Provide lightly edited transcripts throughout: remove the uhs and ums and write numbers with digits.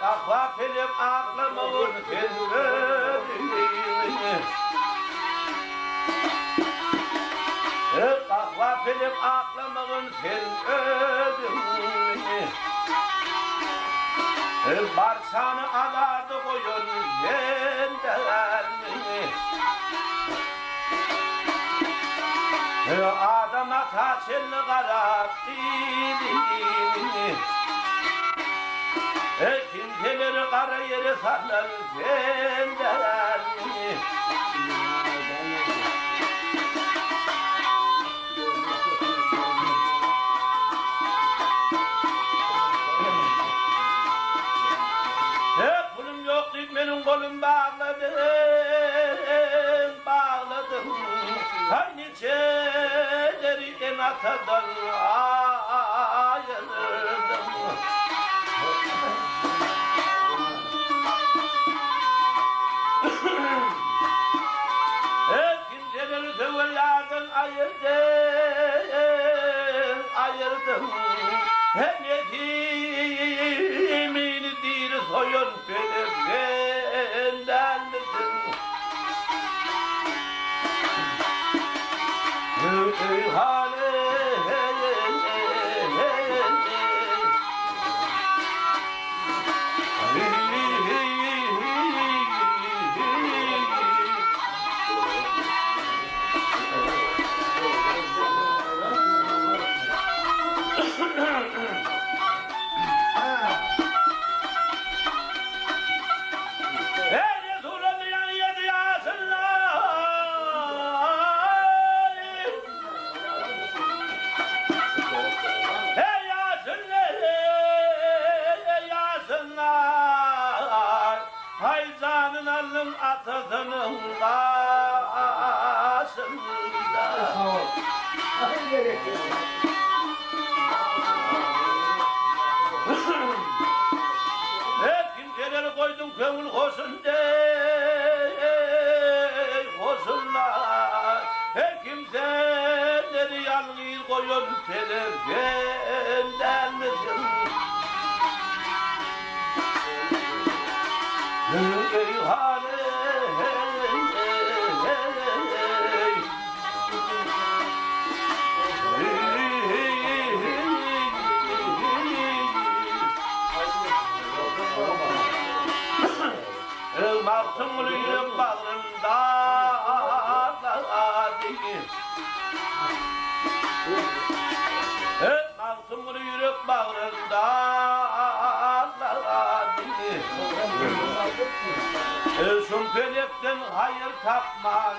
Gahwa pelek aklamagyn sen özüňi. Gahwa pelek aklamagyn sen özüňi. Barçany azarda goýan sen dälmi? Adam ata çenli garap diýdiňi. Kimseleri gara ýere salan sen dälmi? Pulum ýok diýip meniň golum bagladyň, bagladyň. Haý niçeleri ene-atadan aýyrdyň. Kimseleri söwer ýardan aýyrdyň, aýyrdyň. Her nesimini diri soýan pelek sen dälmisiň? Eý hany, Haý janyn aldyň atasynyň gaşynda. Her kimseleri goýduň köňül hoşunda, eý, hoşunda. Her kimseleri ýalňyz goýan pelek sen dälmisiň? Magtymguly ýürek bagrynda Magtymguly ýürek bagrynda Şum pelekden haýyr tapman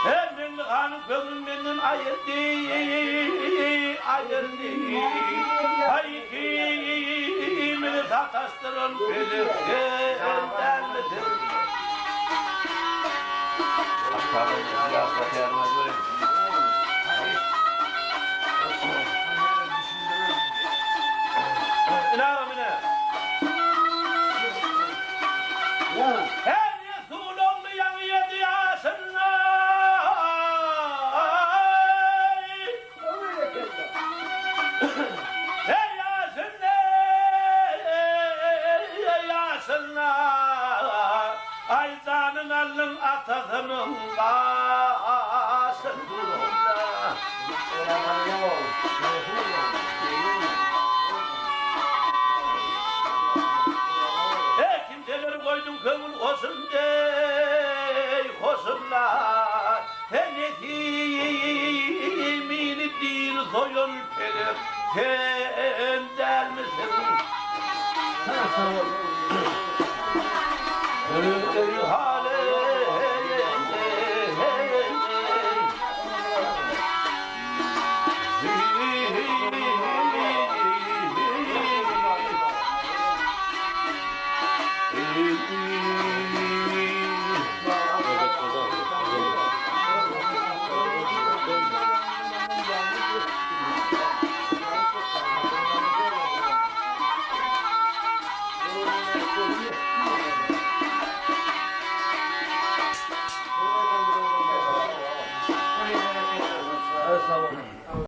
Her Meňli hanyň köňlün menden aýyrdy, aýyrdy. Haý Ikimizi sataşdyran pelek sen dälmisin? Ine agam ine. Her Resul ogly ýaňy ýedi ýaşynda. Eý ýaşyn eý ýaşyn Aý janyn aldyň atasynyň gaşynda. Eý kimseleri goýduň köňül hoşun eý hoşunda. Sen nesimini diri soýan pelek sen dälmisiň? Eý hal-eý!